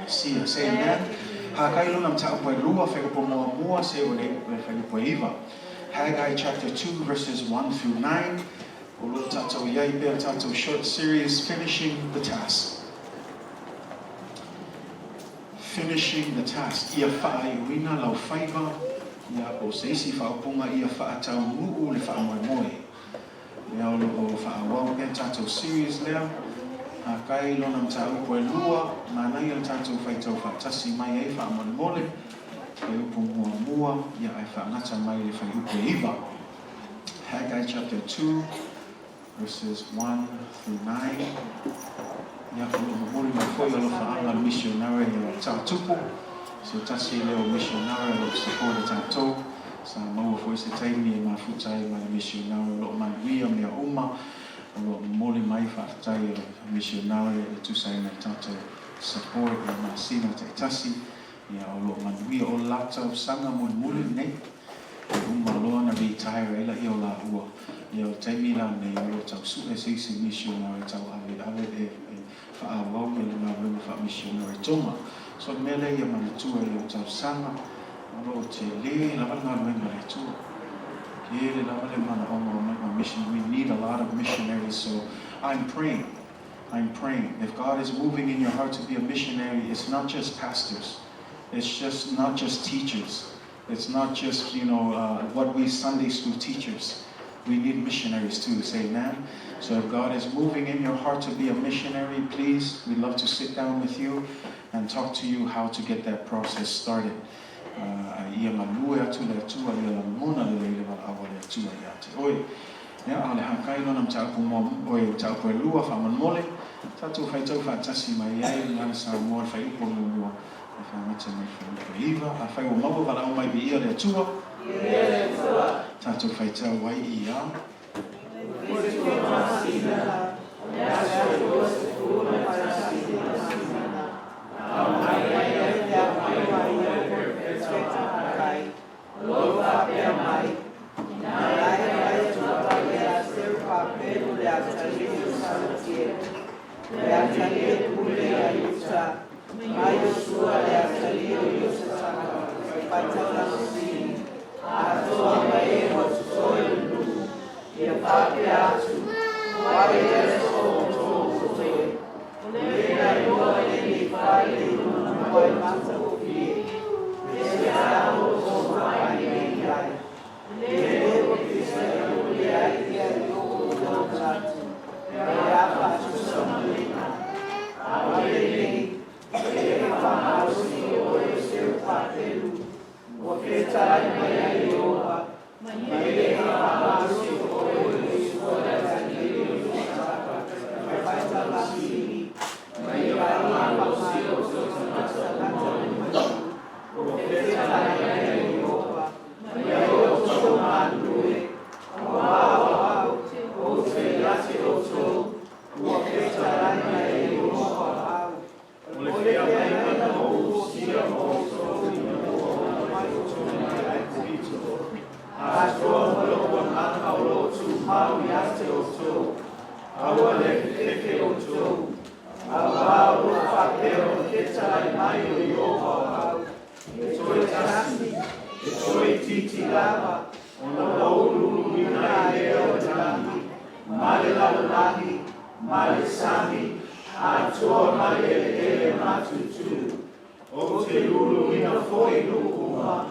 Ekalesia. Say amen. Hakai lona mataupu e lua, fuaiupu muamua seia oo i le fuaiupu e iva. Haggai chapter 2 verses 1 through 9. O lo o tatou i ai pea tatou short series Finishing the Task. Finishing the Task. Ia faaiuina lau faiva, ia po o se isi faaupuga ia faataunuu le faamoemoe. Lea o lo o faaauau pea tatou series lea. Hakai lona mataupu e lua, manaia le tatou faitau faatasi mai ai faamolemole, fuaiupu muamua, ia ae faagata mai le fuaiupu e iva. Haggai chapter 2 verses 1 through 9. Ia, o lo o momoli mai foi alofaaga le missionary o Tatupu, se tasi lea o missionary o lo o support e tatou. Sa maua foi se taimi e mafuta ai ma le missionary o lo o manuia mea uma, o lo o momoli mai faafetai o missionary e tusa ai ma le tatou support i masina taitasi. Ia, o lo o manuia. O le la tausaga mulimuli lenei, e uma loa ona retire ai laia o laua. Ia, o le taimi la lenei o lo o tau sue se isi missionary tau ave ave e faaauau ia le galuega faa-missionary Tonga. So, o le mea lea ia manatua i lau tausaga, o lo o tele lava le galuega a le Atua. Tele lava le manaoga o mai ma mission. We need a lot of missionaries, so I'm praying. I'm praying. If God is moving in your heart to be a missionary, it's not just pastors. It's just not just teachers. It's not just, what we Sunday school teachers. We need missionaries too. Say amen. So if God is moving in your heart to be a missionary, please, we'd love to sit down with you and talk to you how to get that process started. Ia galue atu le Atua, ia lagona lelei le valaau a le Atua ia te oe. Ia, a o le Hakai lona mataupu mua, oi, mataupu e lua faamolemole, tatou faitau faatasi mai ai le Gagana Samoa le fuaiupu muamua e faagata mai le fuaiupu e iva. Afai ua maua valaau mai viia le Atua. Viia le Atua. Tatou faitau ai ia. 70 masina, o le aso e 21 le masina, na aumai ai le jaku a ia Perofeta Hakai, o lo o faapea mai, Ina e fai atu ai ia Serupapelu le atalii o Salatiele, le atalii e pule ia Iuta, ma Iosua le atalii o Iosataka, faitaga sili, atoa ma e ua totoe o le nuu, ia faapea atu, O ai le aso o outou o totoe, o le na iloa i lenei fale i lona manuai matagofie, me se alo o outou vaai nei i ai, le ua pisa e pule ai ia i o outou manatu, e a faatusa ma lena. A o lenei, e faamalosi oe o Serupapelu, ua fetalai mai ai Ieova, ma e faamalosi oe o Iosua le atalii o Iosataka, e faitaga sili, ma ia faamalosi outou tagata uma o le manu, ua fetalai mai ai Ieova, ma ia outou galulue, auā o au, ou te ia te outou, ua fetalai mai ai Ieova au. O le feagaiga na ou usia ma outou ina ua oo mai outou mai Aikupito, atoa ma lou agaga o lo o tumau ia te outou, aua le fefefe outou, auā o lo o faapea ona fetalai mai o Ieova o au, e toe tasi, e toe itiiti lava, ona ou uluuluina ai lea o le lagi, ma le lalolagi, ma le sami, atoa ma le eleele matutu. Ou te uluuluina foi nuu uma,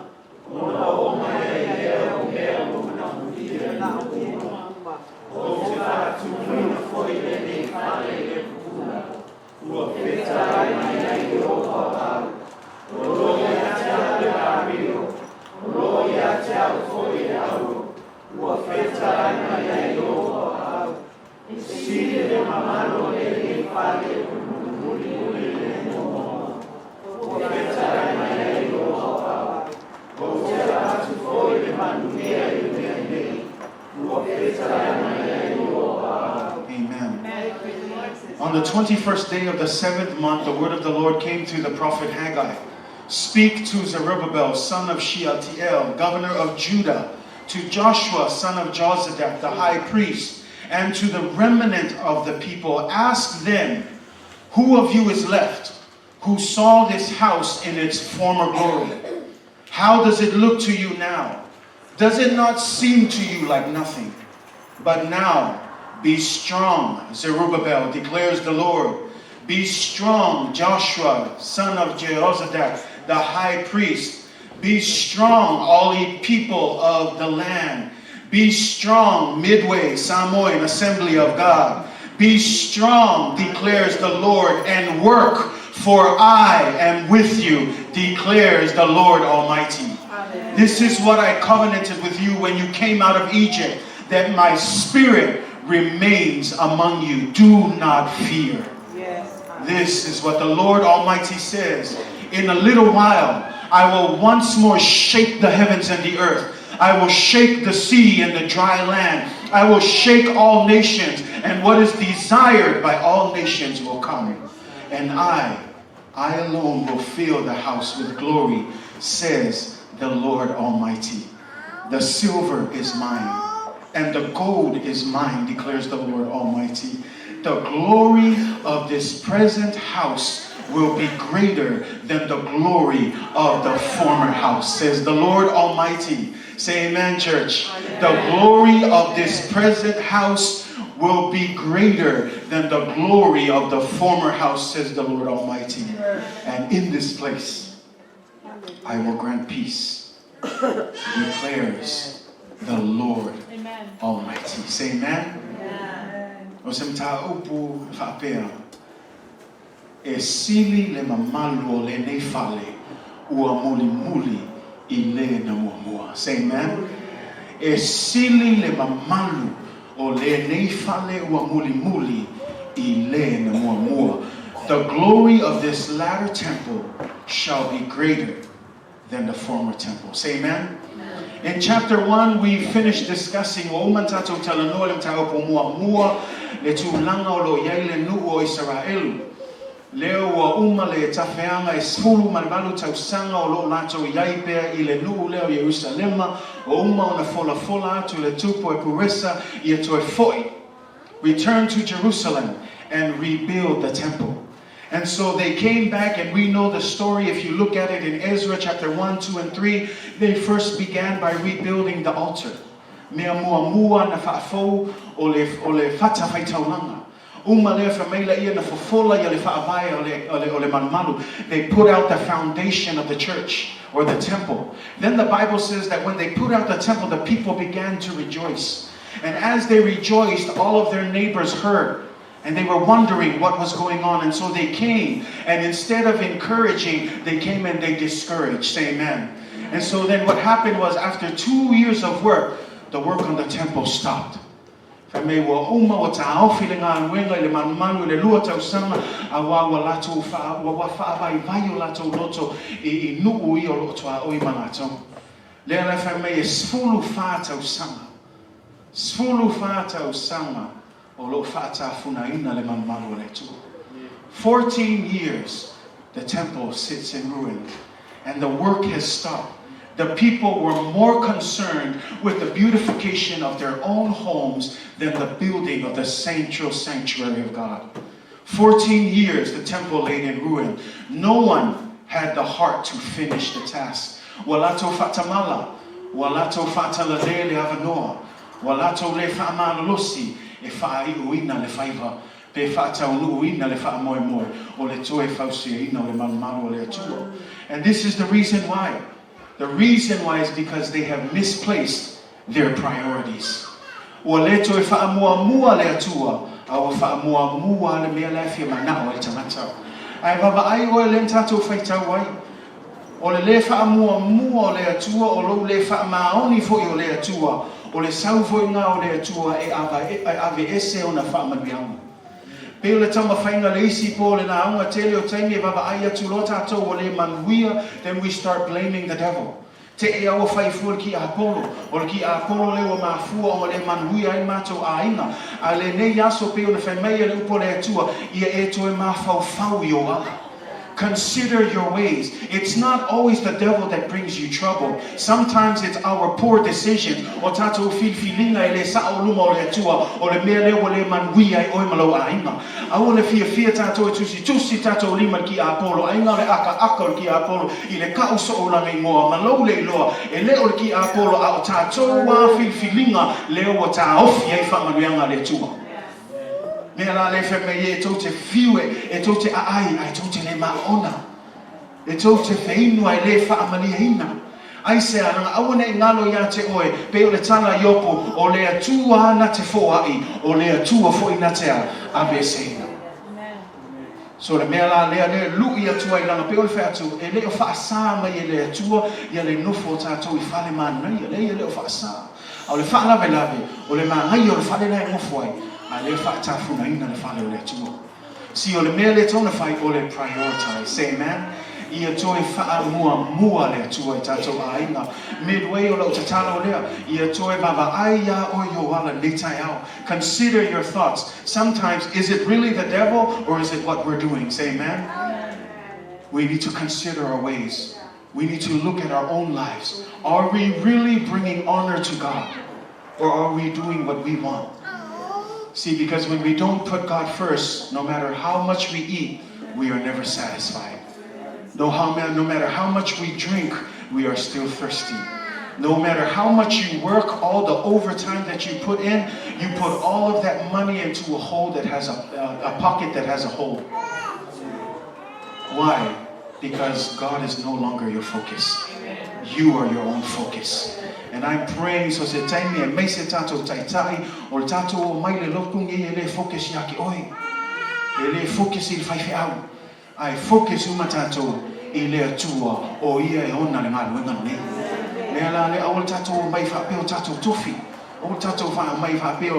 ona oo mai ai lea o mea ua manaolia i nuu uma. Ou te faatumuina foi lenei fale i le pupula, ua fetalai mai ai Ieova o au. O lo o ia te au le amio, o lo o ia te au foi le auro, ua fetalai mai ai Ieova o au. E sili le mamalu o lenei fale mulimuli i le muamua, ua fetalai mai ai Ieova o au. Ou te avatu foi le manuia i le mea nei, ua fetalai mai ai Ieova au. Amen. On the 21st day of the seventh month, the word of the Lord came through the prophet Haggai. Speak to Zerubbabel, son of Shealtiel, governor of Judah, to Joshua, son of Jozadak, the high priest, and to the remnant of the people. Ask them, Who of you is left? who saw this house in its former glory. How does it look to you now? Does it not seem to you like nothing? But now, be strong, Zerubbabel, declares the Lord. Be strong, Joshua, son of Jehozadak, the high priest. Be strong, all ye people of the land. Be strong, Midway, Samoan Assembly of God. Be strong, declares the Lord, and work, for I am with you, declares the Lord Almighty. Amen. This is what I covenanted with you when you came out of Egypt, that my spirit remains among you. Do not fear. Yes. This is what the Lord Almighty says. In a little while, I will once more shake the heavens and the earth. I will shake the sea and the dry land. I will shake all nations, and what is desired by all nations will come. And I, I alone will fill the house with glory, says the Lord Almighty. The silver is mine, and the gold is mine, declares the Lord Almighty. The glory of this present house will be greater than the glory of the former house, says the Lord Almighty. Say amen, church. Amen. The glory of this present house will be greater than the glory of the former house, says the Lord Almighty. And in this place, I will grant peace, declares the Lord Amen. Almighty. Say amen. Amen. O se mataupu faapea, e sili le mamalu o lenei fale ua mulimuli i le na muamua. Say amen. E sili le mamalu o lenei fale ua mulimuli i le na muamua. The glory of this latter temple shall be greater than the former temple. Say amen. In chapter 1, we finished discussing ua uma ona tatou talanoa le mataupu muamua, le tulaga o lo o i ai le nuu o Isaraelu. Lea ua uma le tafeaga e 18 tausaga o lo o latou i ai pea i le nuu lea o Ierusalema, ua uma ona folafola atu le tupu e Kuresa ia toe foi, return to Jerusalem and rebuild the temple. And so they came back, and we know the story. If you look at it in Ezra chapter 1, 2, and 3, they first began by rebuilding the altar. Mea muamua na faafou o le, o le fata faitaulaga. Uma lea fai mai laia na fofola ia le faavae o le, o le, o le malumalu. They put out the foundation of the church or the temple. Then the Bible says that when they put out the temple, the people began to rejoice. And as they rejoiced, all of their neighbors heard. And they were wondering what was going on. And so they came. And instead of encouraging, they came and they discouraged. Say amen. And so then what happened was after 2 years of work, the work on the temple stopped. Fai mai ua uma ua taofi le galuega i le malumalu i le lua tausaga, auā ua latou wha, ua, ua faavaivai o latou loto i, i nuu ia o loo tuaoi ma latou. Lea la fai mai e 14 tausaga, 14 tausaga o loo faatafunaina le malumalu o le Atua. 14 years the temple sits in ruin and the work has stopped. The people were more concerned with the beautification of their own homes than the building of the central sanctuary of God. 14 years the temple laid in ruin. No one had the heart to finish the task. Ua latou faatamala, ua latou faatalale le avanoa, ua latou le faamalolosi e faaiuina le faiva pe faataunuuina le faamoemoe o le toe fausiaina o le malumalu o le Atua. And this is the reason why. The reason why is because they have misplaced their priorities. Ua le toe faamuamua le Atua, a ua faamuamua le mea la e fia manao ai le tagata. Ae vaavaai oe lea na tatou faitau ai. O le le faamuamua o le Atua, o lou le faamaoni foi o le Atua, o le sau foi nga o le Atua e aveese ona faamanuiaga. Pei o le taumafaiga le isi po o le lauga tele o taimi e vaavaai atu loa tatou ua le manuia, then we start blaming the devil. Te e ua fai fua le kiapolo, o le kiapolo lea ua mafua ona le manuia ai le matou aiga. A o lenei aso pei ona fai mai e le upu a le Atua, ia e toe mafaufau i ou ala. Consider your ways. It's not always the devil that brings you trouble. Sometimes it's our poor decisions. O tatou filifiliga e le sao luma o le Atua, o le mea lea ua le manuia ai oe ma lou aiga. Aua le fiafia tatou e tusitusi tatou lima i le kiapolo, aiga o le akaaka o le kiapolo i le kau soolaga igoa ma lou le iloa, e le o le kiapolo a o tatou a filifiliga lea ua taofi ai faamanuiaga a le Atua. Mea la lea e fai mai ai e tou te fiu e, e tou te aai ae tou te le maona. E tou te feinu ae le faamalieina. Aisea, leaga aua ne i galo ia te oe, pei o le tala a Iopo, O le Atua na te foai, o le Atua foi na te aveeseina. So o le mea la lea, lea e lui atu ai, leaga pei o le fai atu, e le o faasa mai e le Atua ia le nofo o tatou i fale manaia, leai e le o faasa. A o le faalavelave, o le manaia o le fale la e nofo ai, a lea e faatafunaina le fale o le Atua. See, o le mea lea e tatau ona fai, o le prioritize. Say amen. Ia toe faamuamua le Atua i tatou aiga. Midway, o lau tatalo lea, ia toe vaavaai iā oe i ou ala lenei taeao. Consider your thoughts. Sometimes, is it really the devil or is it what we're doing? Say amen. We need to consider our ways. We need to look at our own lives. Are we really bringing honor to God? Or are we doing what we want? See, because when we don't put God first, no matter how much we eat, we are never satisfied. No, how, no matter how much we drink, we are still thirsty. No matter how much you work, all the overtime that you put in, you put all of that money into a hole that has a, a, a pocket that has a hole. Why? Because God is no longer your focus. You are your own focus. And I'm praying so se taimi aemaise tatou taitai o le tatou omai le lotu nei e le focus ia te oe. E le focus i le faifeau. Ae focus uma tatou i le Atua o Ia e ona le galuega lenei. Mea la lea aua le tatou omai faapea o tatou tofi. Aua tatou faamai faapea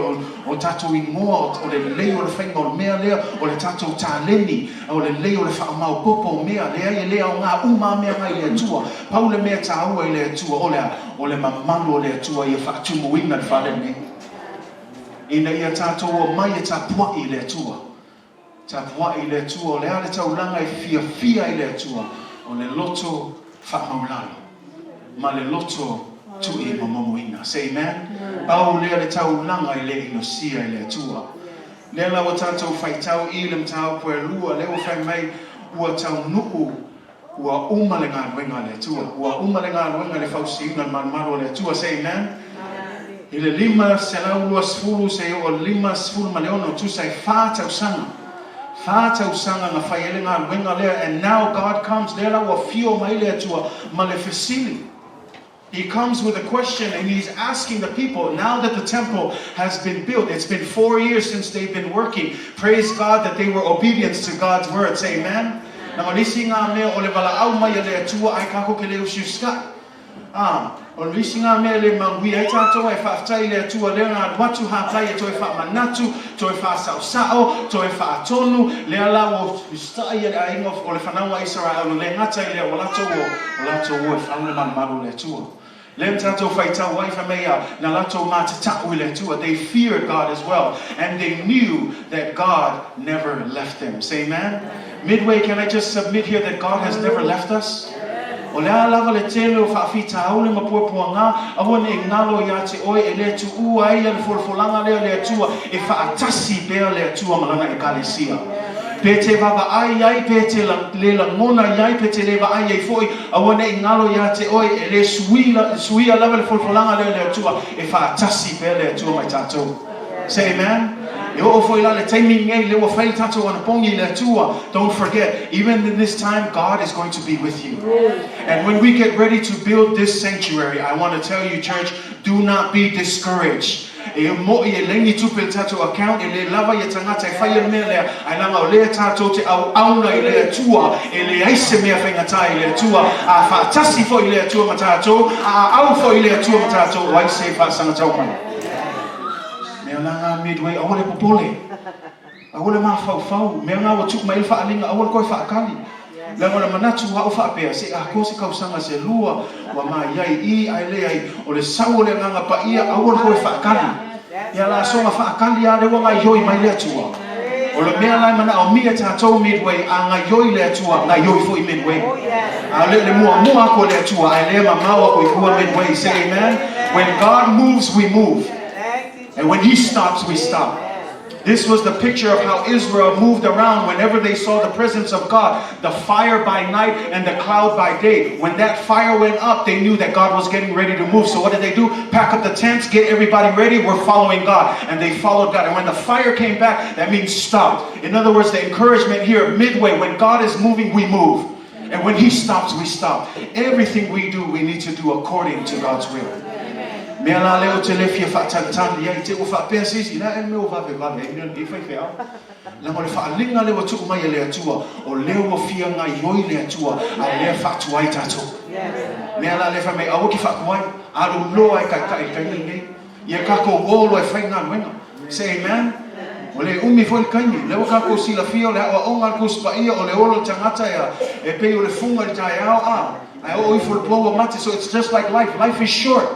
o tatou igoa o le lelei o le faiga o le mea lea, o le tatou taleni, o le lelei o le faamaopopo o mea. Leai, e le aoga uma a mea na i le Atua. Pau le mea taua i le Atua, o le a? O le mamalu o le Atua ia faatumuina le fale lenei, ina ia tatou omai e tapuai i le Atua. Tapuai i le Atua, o le a le taulaga e fiafia ai le Atua? O le loto faamaulalo ma le loto tui momomoina. Say amen. Pau lea le taulaga e le inosia e le Atua. Lea la ua tatou faitau i le mataupu e lua, lea ua fai mai ua taunuu, ua uma le galuega a le Atua. Ua uma le galuega i le fausiina o le malumalu o le Atua. Say amen. I le 520 seia oo i le 56, tusa e fa tausaga. Fa tausaga na fai ai le galuega lea. And now God comes, lea la ua afio mai le Atua ma le fesili. He comes with a question and he's asking the people, now that the temple has been built, it's been four years since they've been working. Praise God that they were obedient to God's word. Say amen. Na o le isi ngā mea o le valaau mai a le Atua ai kākou ke le usiusikai. Ā, o le isi ngā mea e le manuia ai tātou e faafetai i le Atua lea na alu atu hāpai e toe faamanatu, toe faasaosao, toe faatonu, lea la ua usitai e le aiga o le fanau a Isaraelu, le gata i lea ua latou o, o latou o e fau le malumalu o le Atua. Lea na tatou faitau ai fai mai a, na latou matatau i le Atua, they feared God as well, and they knew that God never left them. Say amen. Midway, can I just submit here that God has never left us? O le a lava le tele o faafitauli ma puapuaga, aua ne i galo iā te oe e le tuua ai ia le folafolaga lea a le Atua e faatasi pea le Atua ma Lana Ekalesia. Pe te vaavaai ai, pe te le lagona i ai, pe te le vaai ai foi, aua ne i galo iā te oe e le suia lava le folafolaga lea a le Atua e faatasi pea le Atua ma i tatou. Say amen. E oo foi la le taimi lenei lea ua fai le tatou anapogi i le Atua. Don't forget, even in this time, God is going to be with you. And when we get ready to build this sanctuary, I want to tell you, church, do not be discouraged. E mo'i e leai ni tupe i le tatou account, e le lava ia tagata e fai le mea lea, ae leaga o lea tatou te auauna i le Atua, e leai se mea faigata i le Atua, a faatasi foi le Atua ma tatou, a aau foi le Atua ma tatou, o ai se faasagatau mai? Mea la ngā Midway, aua le popole. Aua le mafaufau. Mea ngā ua tuu mai ai le faaaliga, aua le toe faakali. Leaga o le manatu o au faapea, se i atoa se tausaga se lua, ua mai ai i, ae leai, o le sau o le Agaga Paia, aua le toe faakali. Ia la soga faakali lava lea ua gaoioi mai le Atua. O le mea la e manaomia e tatou Midway, a gaioi le Atua, gaioi foi Midway. A o le muamua aku o le Atua, ae le mamao aku i tua Midway. Say amen. When God moves, we move. And when He stops, we stop. This was the picture of how Israel moved around whenever they saw the presence of God, the fire by night and the cloud by day. When that fire went up, they knew that God was getting ready to move. So what did they do? Pack up the tents, get everybody ready. We're following God. And they followed God. And when the fire came back, that means stop. In other words, the encouragement here, Midway, when God is moving, we move. And when He stops, we stop. Everything we do, we need to do according to God's will. Mea la lea ou te le fia faatalitali ai, te ua faapea se isi, la e le mea ua vavevave ai mea nei faifeau. Leaga o le faaaliga lea ua tuu mai e le Atua, o lea ua fia gaioi le Atua, a o lea e faatuai tatou. Mea la lea fai mai, aua ke faatuai, alu loa e taitai i le taimi lenei. Ia tatou o loa e fai galuega. Say amen. Ua le umi foi le taimi. Lea ua tatou silafia o le aoaoga a le Tusi Paia, o le ola o le tagata e pei o le fuga i le taeao, a, ae oo ifo i le po ua mate. So it's just like life. Life is short.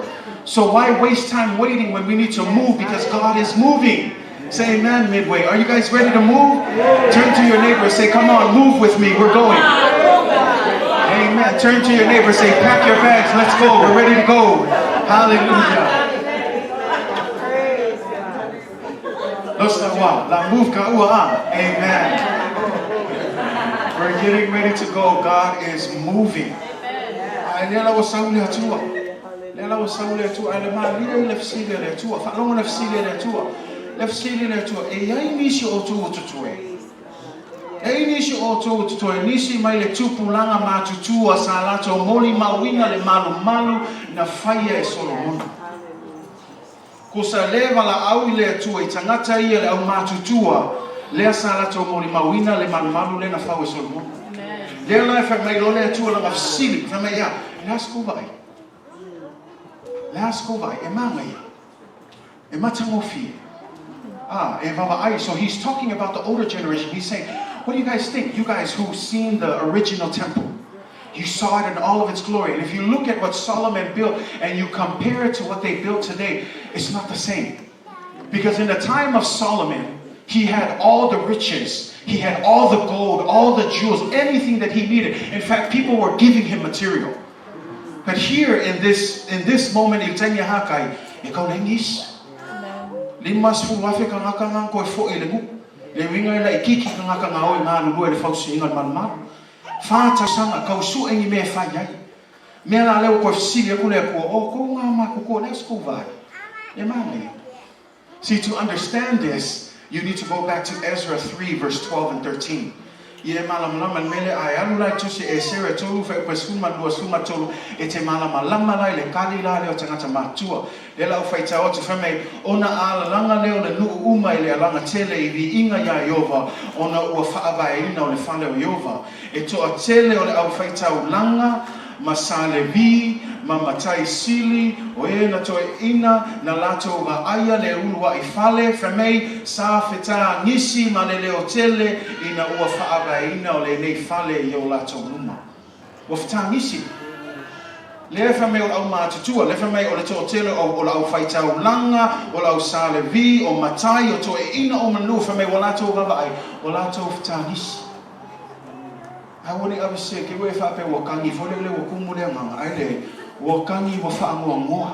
So why waste time waiting when we need to move because God is moving? Say amen, Midway. Are you guys ready to move? Turn to your neighbor and say, come on, move with me. We're going. Amen. Turn to your neighbor and say, pack your bags. Let's go. We're ready to go. Hallelujah. La move ka ua, ah. Amen. We're getting ready to go. God is moving. Ae lea la ua sau le Atua. Lea la ua sau le Atua. Ae le malie i le fesili a le Atua. Faalogo le fesili a le Atua. Le fesili a le Atua, e i ai nisi o outou ua totoe? E i ai nisi o outou ua totoe, nisi mai le tupulaga matutua sa latou molimauina le malumalu na faia e Solomona. Ko sa le valaau i le Atua i tagata ia le aumatutua lea sa latou molimauina le malumalu lea na fau e Solomona. Lea la e fai mai loa le Atua lana fesili, fai mai ea, Le a se kou vaai? Le a se kou vaai? E manaia. E matagofie. Ah, e vaavaai. So he's talking about the older generation. He's saying, what do you guys think? You guys who've seen the original temple. You saw it in all of its glory. And if you look at what Solomon built and you compare it to what they built today, it's not the same. Because in the time of Solomon, he had all the riches. He had all the gold, all the jewels, anything that he needed. In fact, people were giving him material. But here in this in this moment i le taimi a Hakai, e kau leai nisi. 50,000 kangaka nga koe fo'i i le nu'u. Le uiga e laitiiti kangaka nga o i galulue i le fausiaina o le malumalu. Fa tausaga, kau su'e ni mea e fai ai. Mea la lea ua toe fesili aku le Atua, O kou nga matutua, le a se kou vaai? E manaia. See, to understand this, you need to go back to Ezra 3 verse 12 and 13. Ia e malamalama le mea lea, a e alu la i tusi Esera 3 fuaiupu 12 13, e te malamalama la i le kali la lea o tagata matutua. Lea la ua faitau atu, fai mai, Ona alalaga lea o le nuu uma i le alaga tele i viiga iā Ieova, ona ua faavaeina o le fale o Ieova. E toatele o le aufaitaulaga ma sa Levi ma matai sili, o e na toeaina na latou vaaia le uluai fale, fai mai, sa fetagisi ma le leo tele ina ua faavaeina o lenei fale i o latou luma. Ua fetagisi. Lea fai mai o le aumatutua, lea fai mai o le toatele o le aufaitaulaga, o le au sa Levi, o matai, o toeaina o manu, fai mai ua latou vaavaai, ua latou fetagisi. Aua ne i ave se ke ua e faapea ua kagi foi lea ua tumu le agaga, ae leai, ua kagi ua faagoagoa.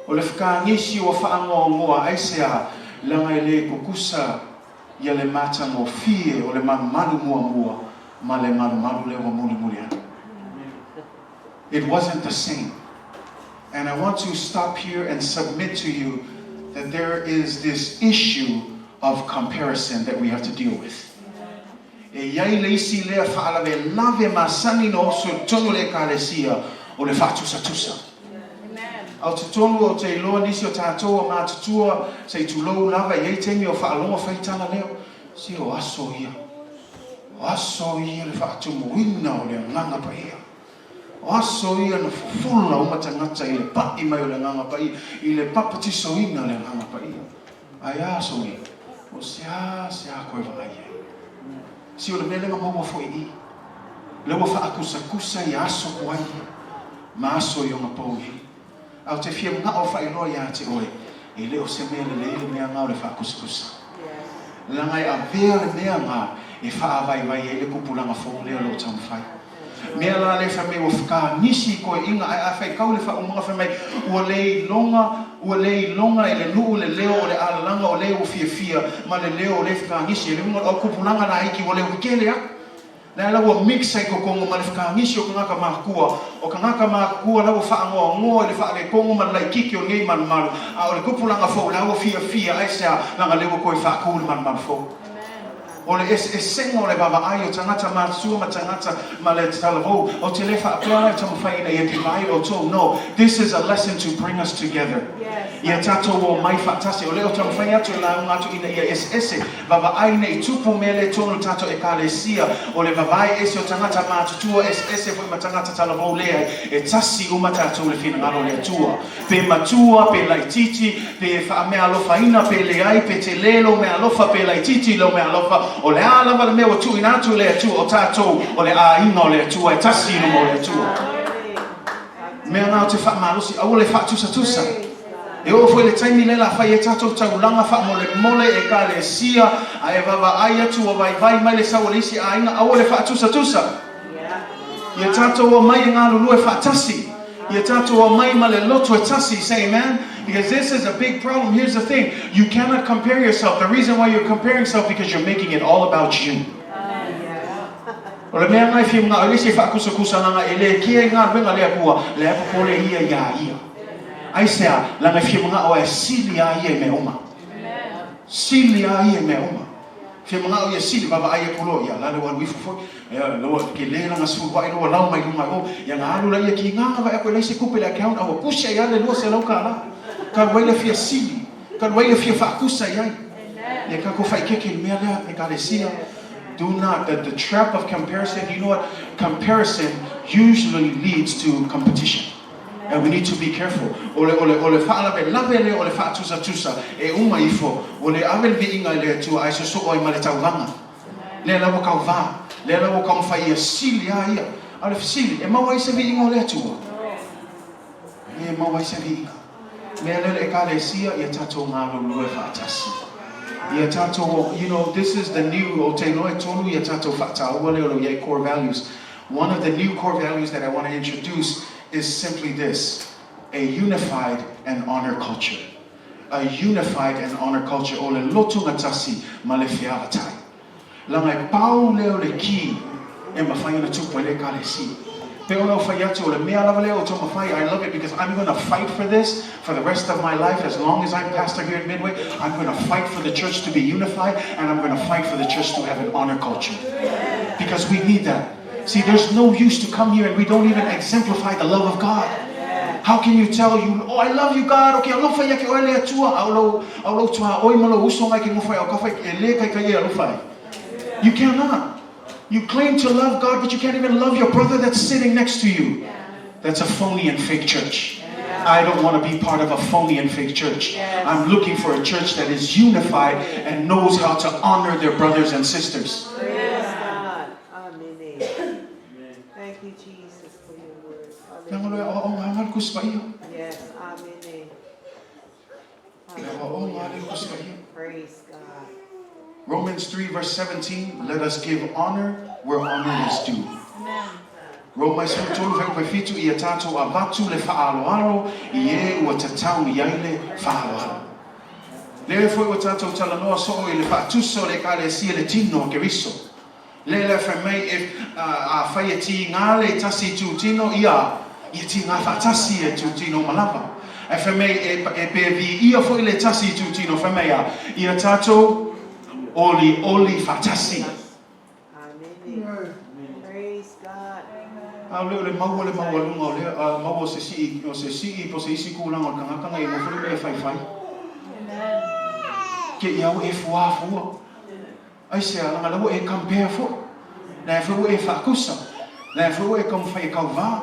O le fekagisi ua faagoagoa, aisea? Leaga e le tutusa ia le matagofie o le malumalu muamua ma le malumalu lea ua mulimuli ane. It wasn't the same. And I want to stop here and submit to you that there is this issue of comparison that we have to deal with. E i ai le isi lea faalavelave masani na oso i totonu o le Ekalesia, o le faatusatusa. A o totonu ou te iloa nisi o tatou a matutua se i tulou lava, e i ai taimi o faalogo fai tala lea, se o aso ia, o aso ia le faatumuina o le Agaga Paia. O aso ia na fofola uma tagata i le pa'i mai o le Agaga Paia, i le papatisoina o le Agaga Paia. Ae a aso ia? O se a se a koe vaai ai? Si o le mea lea na maua foi i i. Lea ua faakusakusa ia aso tuai ia ma aso i ona pou nei. A ou te fia manao e faailoa ia te oe, e le o se mea lelei le mea na o le faakusakusa. Leaga e avea le mea na e faaavaivai ai le tupulaga fou lea o lo o taumafai. Mea la lea fai mai ua fkagisi i toeaiina ae a faitau le faaumaga fai mai ua le iloga ua le iloga e le nuu le leo o le alalaga o le ua fiafia ma le leo o le fkagisi. E le uiga o le tupulaga laiti ua le tetele atu. Lea la ua mix ai totonu ma le fkagisi o tagata matutua. O tagata matutua la ua faanoanoa i le faaletonu ma le laititi o nei malumalu, a o le tupulaga fou la ua fiafia, aisea? Leaga lea ua toe faatu le malumalu fou. O le eseesega o le vaavaai o tagata matutua ma tagata ma le talavou, ou te le faapea la e taumafai ina ia divide outou, no, this is a lesson to bring us together. Ia tatou omai faatasi, o lea ou taumafai atu e lauga atu ina ia eseese, Vavaai ne i tupu mea le tonu tatou Ekalesia, o le vavae ese o tagata matutua eseese foi ma tagata talavou leai, e tasi uma tatou le finagalo o le Atua. Pe matua, pe laititi, pe faameaalofaina, pe leai, pe tele lou meaalofa, pe laititi lou meaalofa, o le a lava le mea ua tuuina atu e le Atua, o tatou o le aiga o le Atua, e tasi i luma o le Atua. Mea na ou te faamalosi, aua le faatusatusa. E oo foi i le taimi lea la fai ai tatou taulaga faamolemole Ekalesia, a e vaavaai atu ua vaivai mai le sau o le isi aiga, aua le faatusatusa. Ia tatou omai e galulue faatasi. Ia tatou omai ma le loto e tasi. Say amen. Because this is a big problem. Here's the thing. You cannot compare yourself. The reason why you're comparing yourself because you're making it all about you. O le mea lena e fia manao ai le isi e faakusakusa leaga e le kea i galuega a le Atua, la e popole ia iā ia. Aisea? Leaga e fia manao e sili a ia i mea uma. Sili a ia i mea uma. Fia manao ia sili, vaavaai atu loa, ia la le ua alu ifo foi, ia la ua tele lana sefuluai la ua lau mai luga i o, ia na alu laia ki gaga vaai atu e leai se tupe i le account a ua pusi ai lava le $200. Talu ai le fia sili, talu ai le fia faakusa i ai. Ia tatou faaekeeke i le mea lea, Ekalesia. Do not, the, the trap of comparison, you know what? Comparison usually leads to competition. And we need to be careful. O le, o le, o le faalavelave lea o le faatusatusa e uma ifo, ua le ave le viiga i le Atua ae sosoo ai ma le tauvaga. Lea la ua tauvā. Lea la ua taumafai ia sili a ia. A o le fesili, e maua ai se viiga o le Atua? E le maua ai se viiga. Mea lea le Ekalesia, ia tatou galulue faatasi. Ia tatou, you know, this is the new, ou te iloa e tolu ia tatou faataua lea o lo o i ai core values. One of the new core values that I want to introduce is simply this, a unified and honor culture. A unified and honor culture, o le lotogatasi ma le feavatai. Leaga e pau lea o le key e mafai ona tupu ai le Ekalesia. Pei ona ou fai atu, o le mea lava lea o taumafai, I love it because I'm gonna fight for this for the rest of my life as long as I'm pastor here in Midway, I'm gonna fight for the church to be unified and I'm gonna fight for the church to have an honor culture. Because we need that. See, there's no use to come here and we don't even exemplify the love of God. How can you tell you, oh, I love you, God, okay, alofa ia ke oe le Atua, a o lou, a o lou tuaoi ma lou uso ngai ke nofo ai au kafa e le kaikai e alofa ai. You cannot. You claim to love God, but you can't even love your brother that's sitting next to you. That's a phony and fake church. I don't want to be part of a phony and fake church. I'm looking for a church that is unified and knows how to honor their brothers and sisters. Praise God. Amen. Thank you, Jesus, for your word. Leaga loa e aoaoga lava le Tusi Paia. Yes, amen. E aoaoga lava le Tusi Paia. Praise God. Romans 3 verse 17, let us give honor where honor is due. Roma 13 fuaiupu 7, ia tatou avatu le faaaloalo i e ua tatau i ai le faaaloalo. Lea foi ua tatou talanoa soo i le faatusa o le Ekalesia le tino o Keriso. Lea lea fai mai e afai e tīgā le tasi itutino, ia, ia tīgā faatasi e itutino uma lava. Ae fai mai e, e pe viia foi le tasi itutino, fai mai a, ia tatou olioli faatasi. Amen. Praise God. A o le maua le maualuga o lea, a maua o se sii, o se sii po o se isi kulaga o le tagata na e nofo le mea e faifai. Ke i au e fuā fua. Aisea, leaga la ua e compare foi. Lea foi ua e faakusa. Lea foi ua e taumafai e kauvā.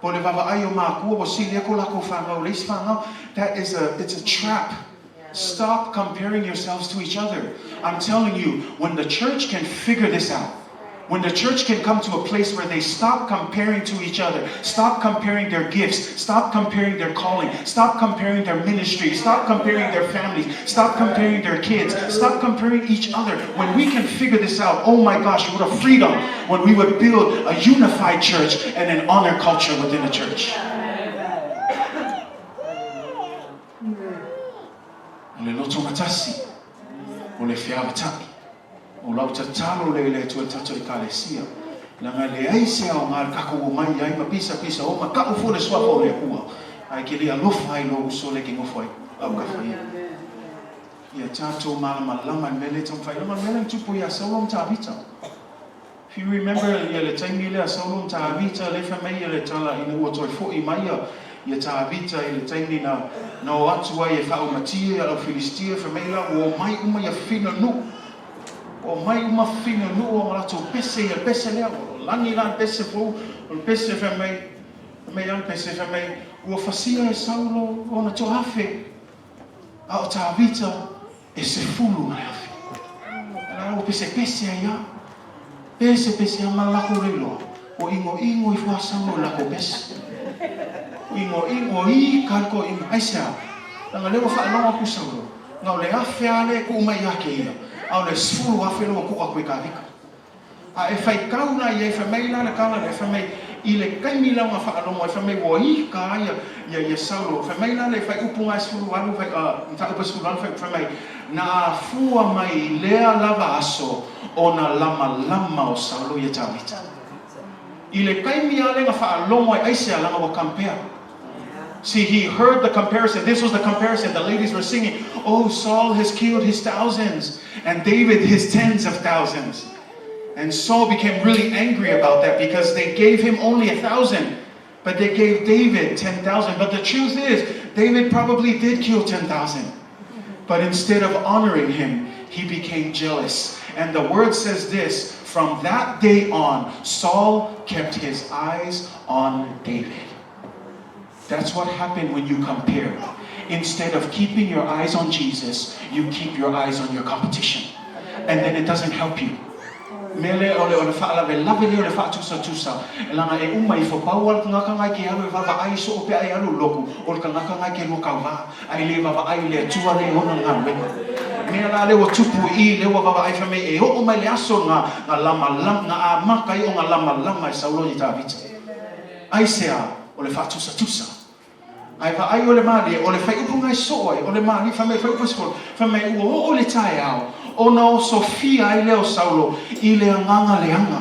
Po o le vaavaai o mākua ua sili atu lakou fanau i le isi fanau. That is a, it's a trap. Stop comparing yourselves to each other. I'm telling you, when the church can figure this out, When the church can come to a place where they stop comparing to each other, stop comparing their gifts, stop comparing their calling, stop comparing their ministry, stop comparing their families, stop comparing their kids, stop comparing each other. When we can figure this out, oh my gosh, what a freedom when we would build a unified church and an honor culture within the church. O le lotomatasi, o le feavata'i, o lau tatalo lea i le Atua i le tatou Ekalesia, leaga e leai se aoga i le takou omai ai ma pisapisa o ma ta'u foi le Suafa o le Atua, ae ke le alofa ai i lou uso lea e ke nofo ai aukafa ia. Ia tatou malamalama i le mea lea e taumafai, leaga o le mea lea na tupu ia Saulo ma Tavita. If you remember ia le taimi lea Saulo ma Tavita lea fai mai ia le tala ina ua toe foi mai ia ia Tavita i le taimi na na o atu ai e faaumatie ia lau Filistia fai mai la ua omai uma ia fafine o le nuu ua omai uma fafine o le nuu ma latou pese ia le pese lea ua lagi la le pese fou o le pese fai mai fai mai a le pese fai mai ua fasia e Saulo ona toafe a o Tavita E sefulu ma le afe. A la ua pesepese ai a. Pesepese a ma lako le iloa. Ua ʻigoʻigo ifo a Saulo i lako pese. Ua ʻigoʻigo, ua ika le toeaina. Aisea? Leaga lea ua faalogo atu Saulo, na o le afe a lea e tuu mai ia te ia, a o le 10,000 lea ua tuu atu i Tavita. A e faitau la i ai, fai mai la le tala lea, fai mai, i le taimi la na faalogo ai, fai mai ua ika ai ia, ia Saulo, fai mai la le faaiupu na e 18, fai, uh, mataupu e 18, fai, fai mai, na afua mai i lea lava aso ona lamalama o Saulo ia Tavita. I le taimi lava lea na faalogo ai, aisea, leaga ua compare. See, he heard the comparison. This was the comparison. The ladies were singing, Oh, Saul has killed his thousands, and David his tens of thousands. And Saul became really angry about that because they gave him only 1,000, but they gave David 10,000. But the truth is, David probably did kill 10,000. But instead of honoring him, he became jealous. And the word says this from that day on, Saul kept his eyes on David. That's what happened when you compare. Instead of keeping your eyes on Jesus, you keep your eyes on your competition. And then it doesn't help you. Mea lea o le o le faalavelave lea o le faatusatusa, leaga e uma ifo pau a le tagata ngai ke alu e vaavaai soo pe a e alu i lotu, o le tagata ngai ke lua kauvā, a e le vaavaai i le Atua lea e ona le galuega. Mea la lea ua tupu i i, lea ua vaavaai fai mai e oo mai le aso na na lamalama, na amata ai ona lamalama e Saulo i Tavita. Aisea? O le faatusatusa. Ae vaai o le malie, o le faaiupu na e soo ai, o le malie, fai mai, faaiupu e sefulu, fai mai, ua oo i le taeao, ona osofia ai lea o Saulo i le agaga leaga.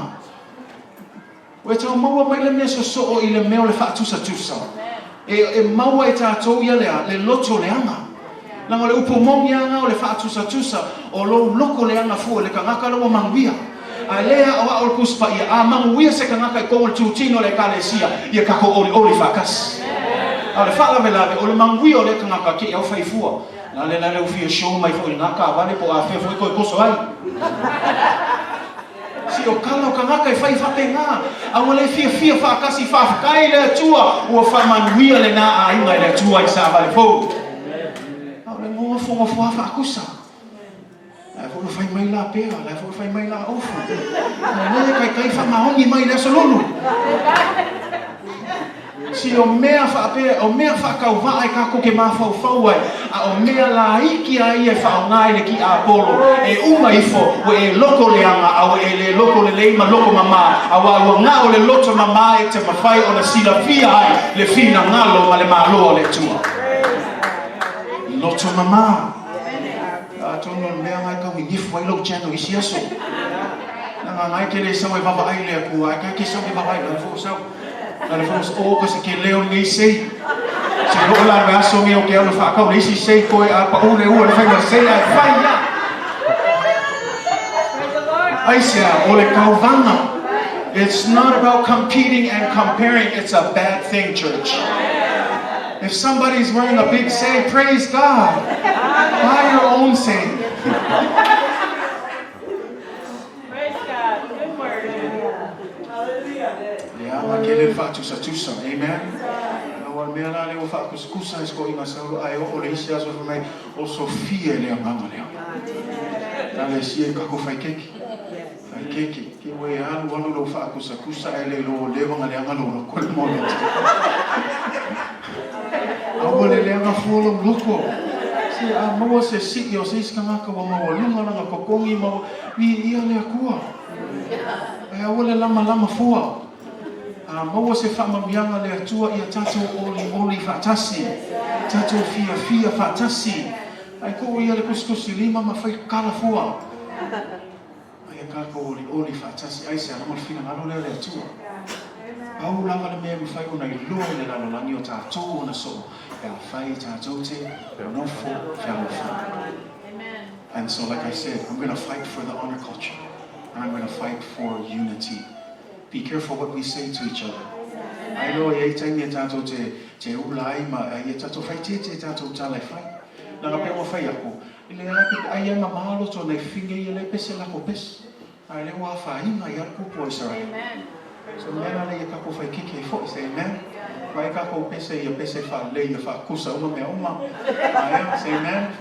Ua e tau maua mai le mea sosoo i le mea o le faatusatusa. E, e maua e tatou ia le a? Le loto leaga. Leaga o le upu moni lava lena o le faatusatusa, o lou loko leaga fua i le tagata la ua manuia. A e le aʻoaʻo le Tusi Paia, a manuia se tagata i totonu o le tutino o le Ekalesia, ia tatou ʻoliʻoli faatasi. A o le faalavelave, o le manuia o lea tagata ke i au fai fua. La le la le ua fia show mai foi i lena taavale po o afea foi toe toso ai. Si o kala o tagata e fai faapena, a ua le fiafia faatasi, faafetai i le Atua ua faamanuia lena aiga i le Atua i Savale fou. A o le nofonofo lava faatusa. La e foi ua fai mai la pea, la e foi ua fai mai la ofu. A le taitai faamaoni mai i le aso lulu. Si o mea faapea, o mea faatauvaa e tatou te mafaufau ai, a o mea laiti a ia e faaaoga ai le tiapolo, e uma ifo ua e loto leaga a ua e le loto lelei ma loto mama, auā ua na o le loto mama e te mafai ona silafia ai le finagalo ma le Malo o le Atua. Loto mama. Atonu o le mea na e tau ninifu ai lou channel i isi aso. Leaga na e te le sau e vaavaai i le Atua, ae ta te sau e vaavaai i le fo sau. Na le fo o ka se ke leo lenei sei. Se oo la le aso nei o ke alu whaakau le isi sei koe a pa ule ua le whai ma sei a e whai ia. Aisea, o le kauvaga. It's not about competing and comparing. It's a bad thing, church. If somebody's wearing a big sei, praise God. Buy your own sei. Praise God. Good word. Hallelujah. Leaga kele le faatusatusa. Amen. Aua o le mea la lea ua faakusakusa ai sikoiga Saulo ae oo le isi aso fai mai o Sofia le agaga lea. Ekalesia i kako fai keiki. Ai keke, ke ua e alualu lou faakusakusa ae le iloa ua leva ona leaga lou loko i le moa Aua le leaga fua lou loko. Se a maua se sii o se isi tagata ua maualuga lana totogi ma ua viia le Atua. Ae aua le lamalama fua. A maua se faamanuiaga a le Atua ia tatou olioli faatasi, tatou fiafia faatasi. Ae tuu ia le tusitusilima ma fai tala fua. Aia tatou olioli faatasi ai se alama o le finagalo lea o le Atua. Pau lava le mea e mafai ona iloa i le lalolagi o tatou ona soo pe afai tatou te nofo fealofani. And so like I said, I'm gonna fight for the honor culture and I'm gonna fight for unity. Be careful what we say to each other. Ai loa i ai taimi e tatou te te ula ai ma ia tatou faitete tatou tala e fai. Leaga pei ua fai aku, E leai pe ai ana maloto nei finge ia le pese lako pese, ae le ua afaina ia le kupu o Israel. So mea la le ia kako fai keke foi, say amen. Vai kako pese ia pese fa le ia fa kusa uma mea uma. Aia, say amen.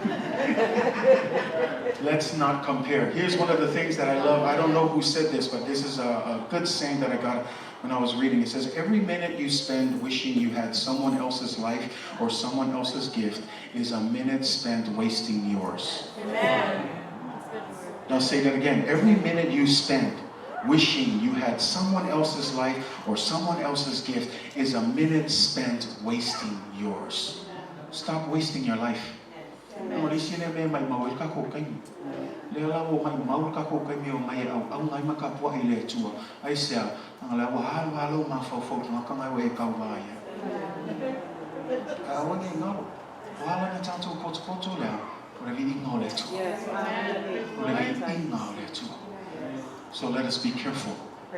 Let's not compare. Here's one of the things that I love. I don't know who said this, but this is a, a good saying that I got when I was reading. It says, Every minute you spend wishing you had someone else's life or someone else's gift is a minute spent wasting yours. Amen. Now say that again. Every minute you spend wishing you had someone else's life or someone else's gift is a minute spent wasting yours. Stop wasting your life. O le isi lea mea e maumau ai le tatou taimi. Lea la ua maumau le tatou taimi e omai e auauna ai ma tapuai i le Atua. Aisea? Leaga la ua alu lava lou mafaufau i le tagata na ua e tauva ai. Ae aua ne i galo, ua ala ona tatou potopoto lea, o le viiga o le Atua. O le viiga o le Atua. So let us be careful.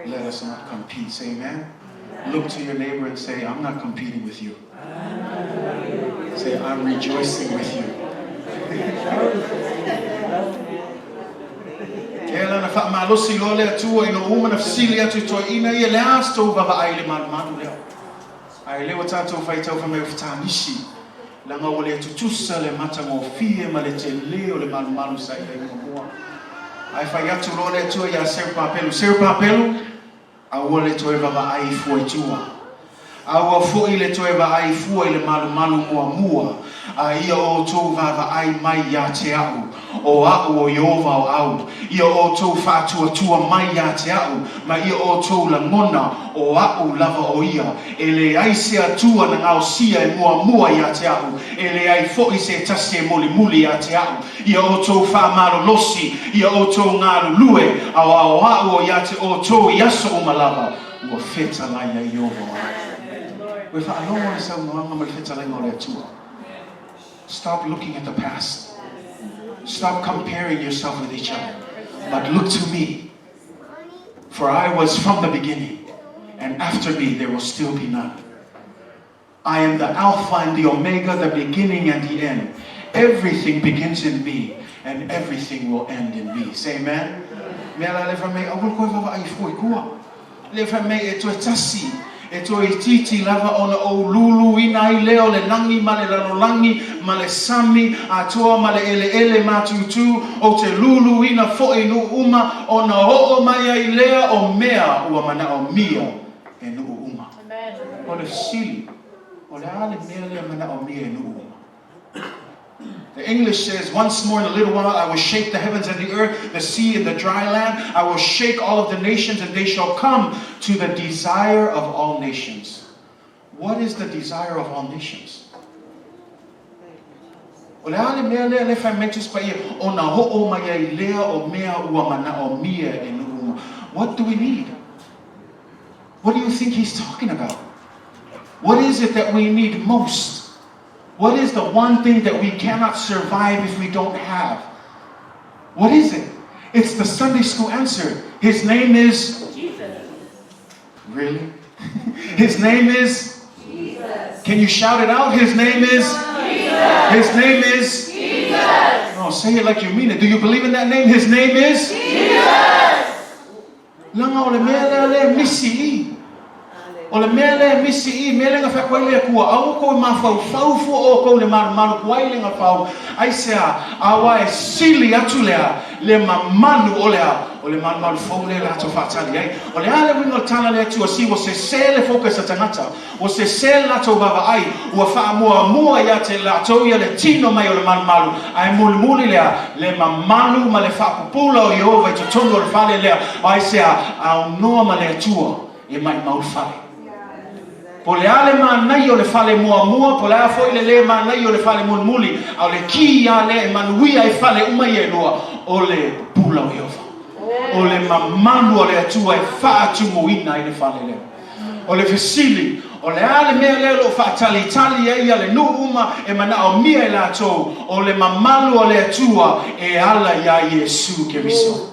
Let us not compete. Say amen. Look to your neighbor and say, I'm not competing with you. Say, I'm rejoicing with you. Lea la na faamalosi loa le Atua ina ua uma ona fesili atu i toeaiina ia, le a se tou vaavaai i le malumalu lea? Ae lea ua tatou faitau fai mai o fetanisi, leaga ua le tutusa le matagofie ma le tele o le malumalu sa i ai muamua. Ae fai atu loa le Atua iā Serupapelu, Serupapelu, Aua le toe vaavaai fua i tua. Aua foi le toe vaai fua i le malumalu muamua, a ia outou vaavaai mai ia te A'u, o A'u o Ieova o Au. Ia outou faatuatua mai ia te A'u, ma ia outou lagona, o A'u lava o Ia. E leai se Atua na gaosia e muamua ia te A'u, e leai foi se tasi e mulimuli ia te A'u. Ia outou faamalolosi, ia outou galulue, a o A'u o ia te outou i aso uma lava, ua fetalai ai Ieova o A'u. Ua e faalogo le saunoaga ma le fetalaiga o le Atua. Stop looking at the past. Stop comparing yourself with each other. But look to me. For I was from the beginning, and after me there will still be none. I am the Alpha and the Omega, the beginning and the end. Everything begins in me, and everything will end in me. Say amen. Mea la le fai mai, aua le koe vaavaai fua i tua. Le fai mai e toe tasi, e toe itiiti lava ona ou luluina ai lea o le lagi ma le lalolagi ma le sami atoa ma le eleele matutu, ou te luluina foi nuu uma ona oo mai ai lea o mea ua manaomia e nuu uma. O le fesili, o le a le mea lea manaomia e nuu uma? The English says, Once more in a little while I will shake the heavens and the earth, the sea and the dry land. I will shake all of the nations, and they shall come to the desire of all nations. What is the desire of all nations? O le a le mea lea le fai mai Tusi Paia, ona oo mai ai lea o mea ua manaomia e nuu uma. What do we need? What do you think he's talking about? What is it that we need most? What is the one thing that we cannot survive if we don't have? What is it? It's the Sunday school answer. His name is Jesus. Really? His name is Jesus. Can you shout it out? His name is Jesus. His name is Jesus. Oh, say it like you mean it. Do you believe in that name? His name is Jesus. Leaga o le mea lea lea e misi i. O le mea lea e misi i, mea lea na fai atu ai le Atua, aua kou e mafaufau fua oukou i le malumalu kuai le na fau, aisea, aua e sili atu lea le mamalu o lea, O le malumalu fou lea latou faatali ai. O le a le uiga o le tala a le Atua? See, ua sese le focus a tagata. Ua sese le latou vaavaai. Ua faamuamua ia te latou ia le tino mai o le malumalu, ae mulimuli lea, le mamalu ma le faapupula o Ieova i totonu o le fale lea. Aisea? Aunoa ma le Atua e maimau le fale. Po o le a le manaia o le fale muamua, po o le a foi le lē manaia o le fale mulimuli, a o le kī lava lea e manuia ai fale uma ia e lua, o le pupula o Ieova. O le mamalu o le Atua e faatumuina ai le fale lea. O le fesili, o le a le mea lea o lo o faatalitali ai le nuu uma e manaomia e latou? O le mamalu o le Atua e ala iā Iesu Keriso.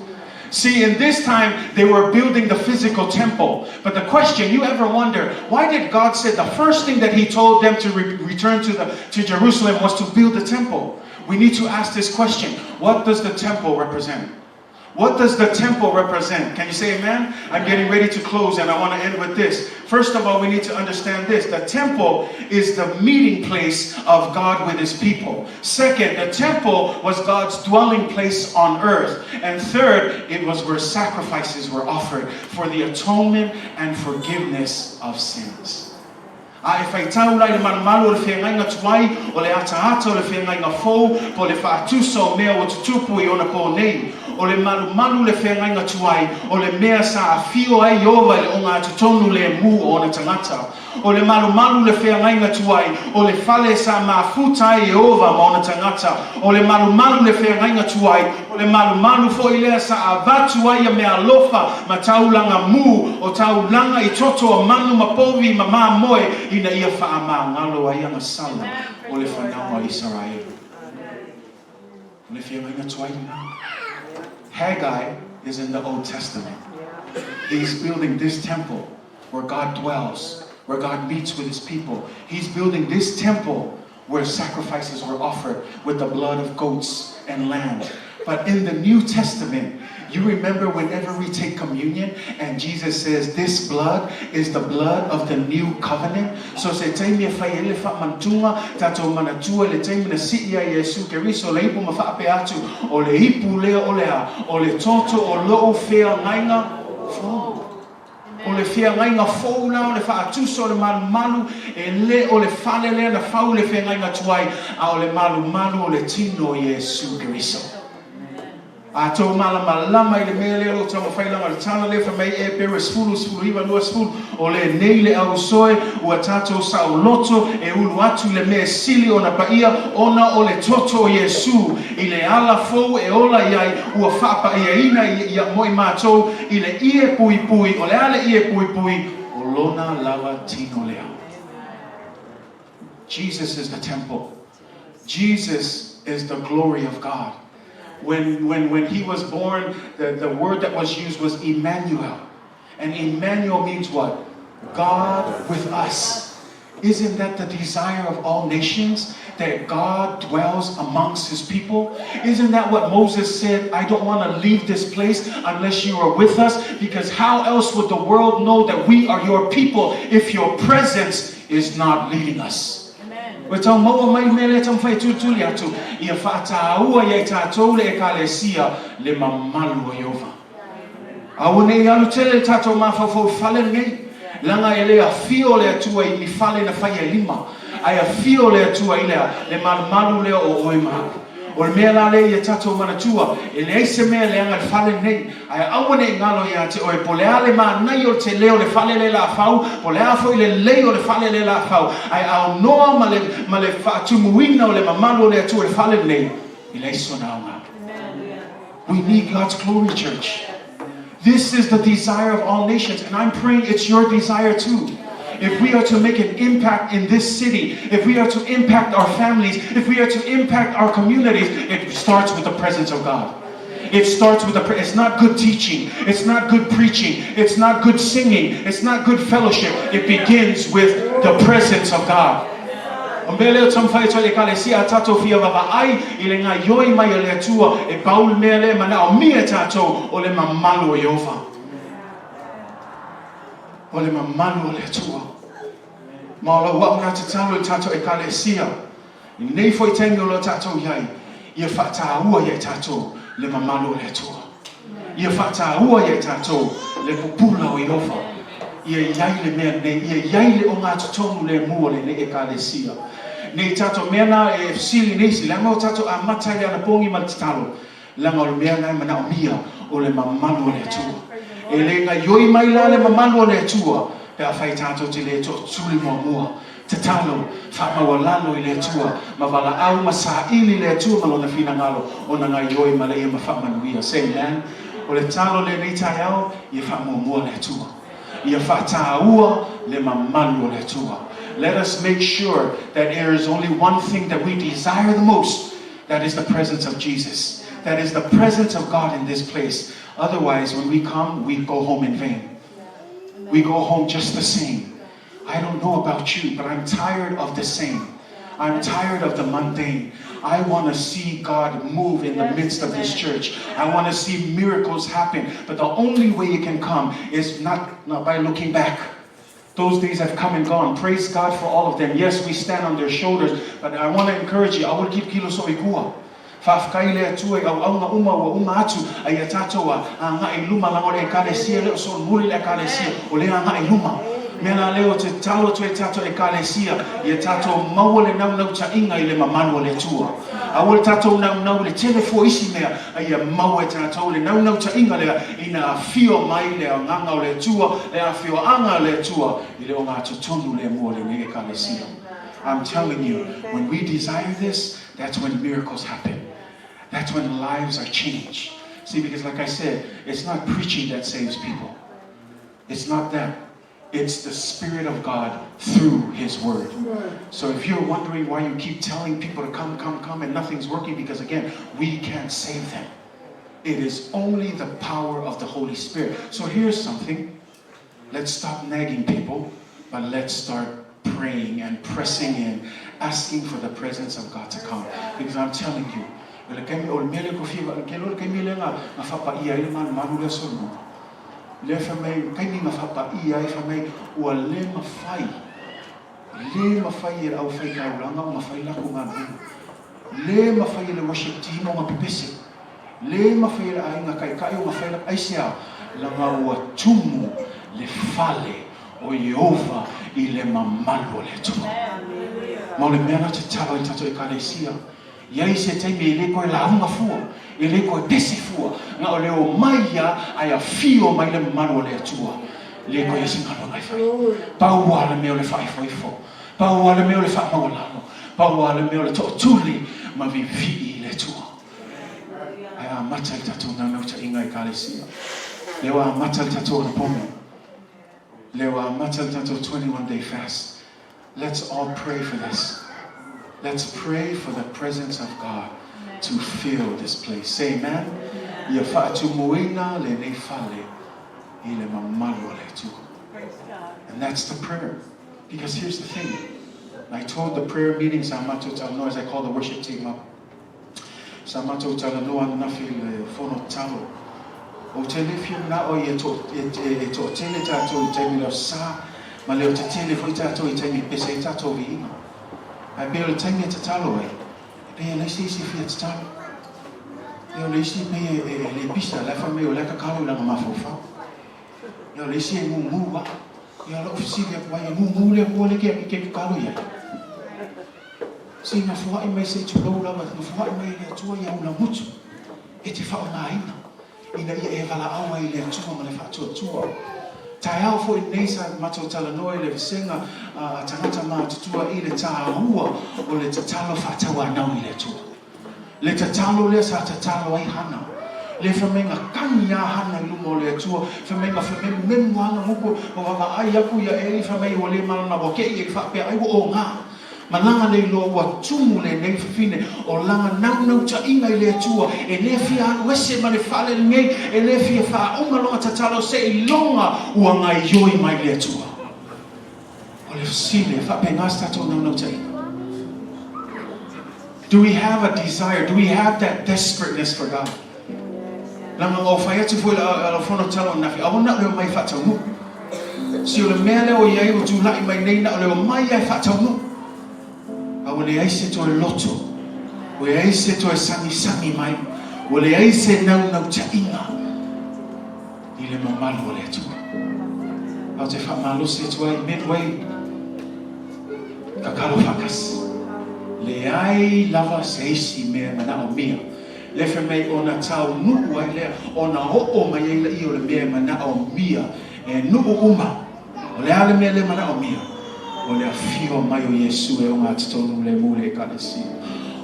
See, in this time, they were building the physical temple. But the question, you ever wonder, why did God say the first thing that he told them to re return to, the, to Jerusalem was to build the temple? We need to ask this question. What does the temple represent? What does the temple represent? Can you say amen? I'm getting ready to close and I want to end with this. First of all, we need to understand this. The temple is the meeting place of God with his people. Second, the temple was God's dwelling place on earth. And third, it was where sacrifices were offered for the atonement and forgiveness of sins. A e faitau la i le malumalu o le feagaiga tuai, o le ataata o le feagaiga fou, po o le faatusa o mea ua tutupu i ona pō nei. O le malumalu le feagaiga tuai, o le mea sa afio ai Ieova i le ogatotonu lemu o ona tagata. O le malumalu le feagaiga tuai, o le fale sa mafuta ai Ieova ma ona tagata. O le malumalu le feagaiga tuai, o le malumalu foi lea sa avatu ai ia meaalofa ma taulaga mu, o taulaga i toto a manu ma povi ma mamoe ina ia faamagalo ai agasala o le fanau a Isaraelu. O le feagaiga tuai lena. Haggai is in the Old Testament. He's building this temple where God dwells, where God meets with his people. He's building this temple where sacrifices were offered with the blood of goats and lambs. But in the New Testament, you remember whenever we take communion and Jesus says, This blood is the blood of the new covenant. So se taimi e fai ai le faamanatuga, tatou manatua i le taimi na sii ai Iesu Keriso le ipu ma faapea atu, O le ipu lea o le a? O le toto o lou feagaiga fou. O le feagaiga fou la o le faatusa o le malumalu, e le o le fale lea na fau i le feagaiga tuai, a o le malumalu o le tino o Iesu Keriso. A tou malamalama i le mea lea o lo o taumafai lana le tala lea fai mai Epere 10, 19, 20, o lenei le ausoe ua tatou saoloto e ulu atu i le mea e sili ona paia ona o le toto o Iesu i le ala fou e ola i ai ua faapaiaina ia mo i matou i le ie puipui, o le a le ie puipui? O lona lava tino lea. Jesus is the temple. Jesus is the glory of God. When, when, when he was born, the, the word that was used was Emmanuel. And Emmanuel means what? God with us. Isn't that the desire of all nations? That God dwells amongst his people? Isn't that what Moses said? I don't want to leave this place unless you are with us. Because how else would the world know that we are your people if your presence is not leading us? Ua tau maua mai le mea lea e taumafai e tulituli atu, ia faataua ia i tatou le Ekalesia le mamalu o Ieova. Aua ne i alu tele le tatou mafaufau i fale lenei, leaga e le afio le Atua i ni fale na faia e lima, ae afio le Atua i le a? Le malumalu lea o oe ma au. O le mea la lea ia tatou manatua, e leai se mea e leaga i le fale lenei, ae aua ne i galo ia te oe, po o le a le manaia o le tele o le fale lea la fau, po o le a foi le lelei o le fale lea la fau, ae aunoa ma le, ma le faatumuina o le mamalu o le Atua i le fale lenei, e leai sona aoga. We need God's glory, church. This is the desire of all nations, and I'm praying it's your desire too. If we are to make an impact in this city, if we are to impact our families, if we are to impact our communities, it starts with the presence of God. It starts with the it's not good teaching, it's not good preaching, it's not good singing, it's not good fellowship. It begins with the presence of God. O le mea lea ou te taumafai atu ai i le Ekalesia a tatou fia vaavaai i le gaoioi mai o le Atua, e pau le mea lea e manaomia e tatou, o le mamalu o Ieova. O le mamalu o le Atua. Ma o lau au lena tatalo i le tatou Ekalesia, i lenei foi taimi o lo o tatou i ai, ia faataua ia i tatou le mamalu o le Atua. Ia faataua ia i tatou le pupula o Ieova. Ia i ai le mea lenei, ia i ai le ogatotonu lemu o lenei Ekalesia. Ne i tatou mea na e fesili nisi, leaga ua tatou amata i le anapogi ma le tatalo, leaga o le mea na e manaomia o le mamalu o le Atua. E le gaioi mai la le mamalu o le Atua pe afai tatou te le tootuli muamua. Tatalo, faamaualalo i le Atua, ma valaau ma saili le Atua ma Lona finagalo ona gaioi ma le ia ma faamanuia. Say amen. O le talo lenei taeao, ia faamuamua le Atua. Ia faataua le mamalu o le Atua. Let us make sure that there is only one thing that we desire the most, that is the presence of Jesus. That is the presence of God in this place. Otherwise, when we come, we go home in vain. We go home just the same. I don't know about you, but I'm tired of the same. I'm tired of the mundane. I want to see God move in the midst of this church. I want to see miracles happen. But the only way it can come is not, not by looking back. Those days have come and gone. Praise God for all of them. Yes, we stand on their shoulders, but I want to encourage you. I will keep kilo so ikua. Faafetai i le Atua i auauna uma ua uma atu a ia tatou a agai i luma leaga o le Ekalesia lea o solomuli le Ekalesia o lea agai i luma. Mea la lea ou te tatalo atu ai tatou Ekalesia ia tatou maua le naunautaiga i le mamalu o le Atua. Aua le tatou naunau i le tele fua isi mea a ia maua e tatou le naunautaiga lea ina afio mai le agaga o le Atua, le afioaga o le Atua i le ogatotonu lea mo lenei Ekalesia. I'm telling you, when we desire this, That's when miracles happen. That's when lives are changed. See, because like I said, it's not preaching that saves people. It's not that. It's the Spirit of God through His Word. So if you're wondering why you keep telling people to come, come, come, and nothing's working, because again, we can't save them. It is only the power of the Holy Spirit. So here's something. Let's stop nagging people, but let's start praying and pressing in, asking for the presence of God to come. Because I'm telling you, o le taimi, o le mea lea kua fia, ke loa le taimi lea na, na faapaia ai le malumalu lea Solomona. Lea fai mai, taimi na faapaia ai, fai mai, ua le mafai, le mafai e le aufaitaulaga ona fai latou galuega. Le mafai e le worship team ona pepese. Le mafai e le aiga taitai ona fai la, aisea? Leaga ua tumu le fale o Ieova i le mamalu o le Atua. Ma o le mea la tatalo ai tatou Ekalesia, i ai se taimi e le toe lauga fua, e le toe pese fua, na o le omai ia ae afio mai le mamalu o le Atua, le toe ai se galuega e fai. Pau lava le mea o le faaifoifo, pau lava le mea o le faamaualalo, pau lava le mea o le tootuli ma vivii i le Atua. Ae amata le tatou naunautaiga Ekalesia. Lea ua amata le tatou anapogi. Lea ua amata le tatou 21 day fast. Let's all pray for this. Let's pray for the presence of God to fill this place. Say amen. Ia faatumuina lenei fale i le mamalu o le Atua. And that's the prayer. Because here's the thing. I told the prayer meeting sa matou talanoa as I call the worship team up. Sa matou talanoa ananafi i le fono tatalo. Ou te le fia manao ia e toatele tatou i taimi leo sa, ma leo tetele foi tatou i taimi e pese ai tatou viiga. Ae pei o le taimi e tatalo ai, e pei e leai se isi e fia tatalo. Ia o le isi e pei e le pisa, la e fai mai o lea tatalo i lana mafaufau. Ia o le isi e mumu lava. Ia o lau fesili atu ai, e mumu le Atua lea e te tatalo i ai? Se i nafoa'i mai se i tulou lava, nafoa'i mai e le Atua ia ulamutu e te faaaogaina ina ia e valaau ai i le Atua ma le faatuatua. Taeao foi lenei sa matou talanoa i le vasega a tagata matutua i le taua o le tatalo faatauanau i le Atua. Le tatalo lea sa tatalo ai Hana. Le fai mai na tagi a Hana i luma o le Atua, fai mai na femememo a na gutu, ma vaavaai aku ia Eli, fai mai ua le malana ua kei e faapea ai ua oga. Ma laga le iloa ua tumu lenei fafine o laga naunautaiga i le Atua, e le fia alu ese ma le fale lenei, e le fia faauma lona tatalo seiloga ua gaioi mai le Atua. O le fesili, e faapena se tatou naunautaiga? Do we have a desire? Do we have that desperateness for God? Leaga na ou fai atu foi i lau fono tatalo ananafi, aua na o le omai e faataunuu. Se o le mea lea o i ai ua tulai mai nei na o le omai lava e faataunuu. A ua leai se toe loto, ua leai se toe sagisagi mai, ua leai se naunautaiga. i le mamalu o le Atua. Ae ou te faamalosi atu ai i Midway, tatalo faatasi. Leai lava se isi mea e manaomia. Lea fai mai ona taunuu ai lea, ona oo mai ai laia o le mea e manaomia e nuu uma. O le a le mea lea e manaomia? O le afio mai o Iesu e ogatotonu lemu le Ekalesia.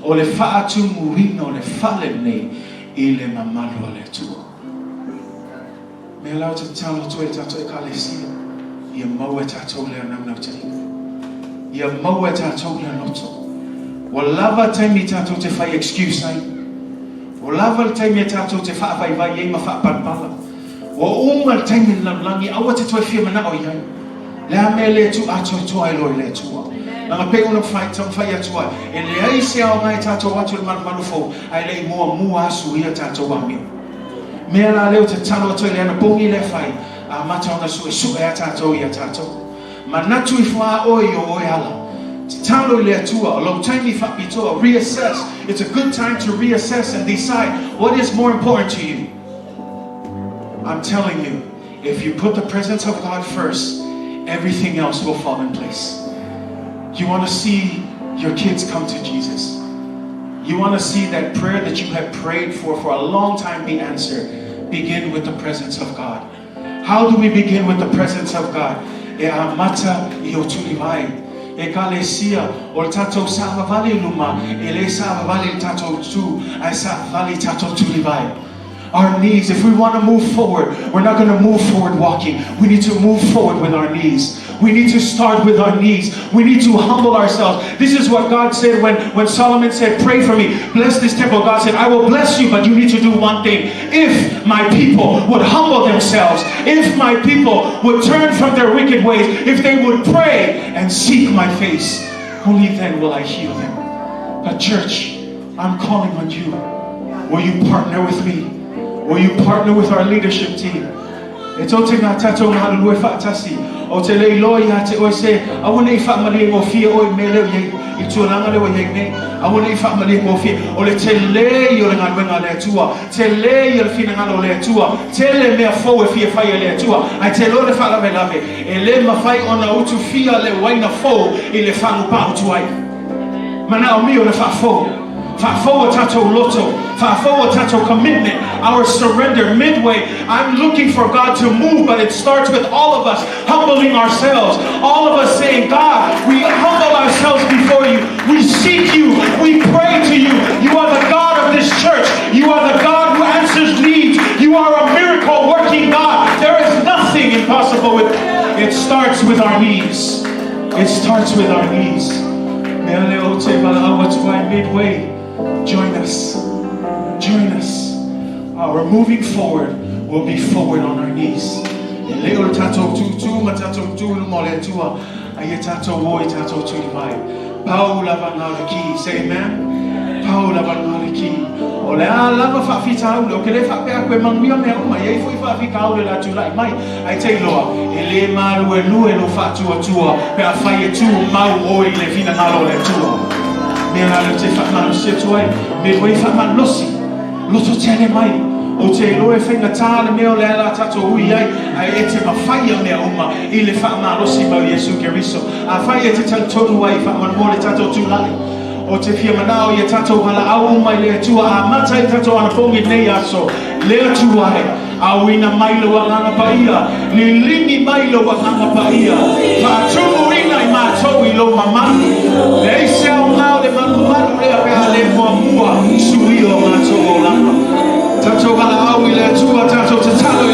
O le faatumuina o le fale lenei i le mamalu o le Atua. Mea la ou te tatalo atu ai i le tatou Ekalesia, ia maua e tatou lea naunautaiga. Ia maua e tatou lea loto. Ua lava taimi tatou te fai excuse ai. Ua lava le taimi e tatou te faavaivai ai ma faapalepala. Ua uma le taimi le lalolagi, aua te toe fia manao i ai. Le a mea le tuu atoatoa ai loa i le Atua. Leaga pei ona taumafai atu ai, e leai se aoga e tatou atu i le malumalu fou, ae le i muamua asu ia tatou amio. Mea la lea ou te tatalo atu ai le anapogi lea fai, amata ona suesue a tatou ia tatou. Manatu ifo a oe i o oe ala. Tatalo i le Atua, o lou taimi faapitoa, reassess. It's a good time to reassess and decide what is more important to you. I'm telling you, if you put the presence of God first, everything else will fall in place. You want to see your kids come to Jesus. You want to see that prayer that you have prayed for a long time be answered. Begin with the presence of God. How do we begin with the presence of God? E amata i o tulivae. Ekalesia, o le tatou savavali i luma, e le savavali i le tatou tu, ae savavali i tatou tulivae. Our knees, if we want to move forward, we're not going to move forward walking. We need to move forward with our knees. We need to start with our knees. We need to humble ourselves. This is what God said when Solomon said, pray for me, bless this temple. God said, I will bless you, but you need to do one thing. If my people would humble themselves, if my people would turn from their wicked ways, if they would pray and seek my face, only then will I heal them. But church, I'm calling on you. Will you partner with me? Will you partner with our leadership team? E tou te ngā tatou galulue faatasi, o te le iloa ia te oe se, aua ne i faamalie gofie oe i mea lea o i ai, i tulaga lea ua i ai nei. Aua ne i faamalie gofie. O le tele ia o le galuega a le Atua, tele ia le finagalo o le Atua, tele mea fou e fia fai e le Atua, ae te iloa le faalavelave, e le mafai ona utufia le uaina fou i le fagupau tuai. Manaomia o le faafou. Faafou o tatou loto. Faafou o tatou commitment. Our surrender. Midway, I'm looking for God to move, but it starts with all of us humbling ourselves. All of us saying, God, we humble ourselves before you. We seek you. We pray to you. You are the God of this church. You are the God who answers needs. You are a miracle working God. There is nothing impossible with it. Starts with our knees. It starts with our knees. Mea lea ou te valaau atu ai Midway. Join us. Join us. Our moving forward will be forward on our knees. E le o le tatou tūtū ma tatou tū i luma o le Atua, a ia tatou o i tatou tulivae. Pau lava na o le ki. Say amen. Pau lava na o le ki. O le a lava faafitauli, ou te le faapea atu e manuia mea uma, e i ai foi faafitauli o le a tulai mai, ae te iloa, e le maluelue lou faatuatua pe afai e tumau oe i le finagalo o le Atua. Mea la lea ou te faamalosi atu ai, me ua i faamalosi, loto tele mai. Ou te iloa e faigata le mea o lea la tatou ui ai, ae e te mafai ia mea uma i le faamalosi mai o Iesu Keriso. Afai e te talitonu ai, faamolemole tatou tulai. Ou te fia manao ia tatou valaau uma i le Atua amata ai tatou anapogi i lenei aso, le Atua e, auina mai lou Agaga Paia, liligi mai lou Agaga Paia, faatumuina i matou i lou mamalu. Leai se aoga o le malumalu lea pe a le muamua suia o matou olaga. Tatou valaau i le Atua, tatou tatalo.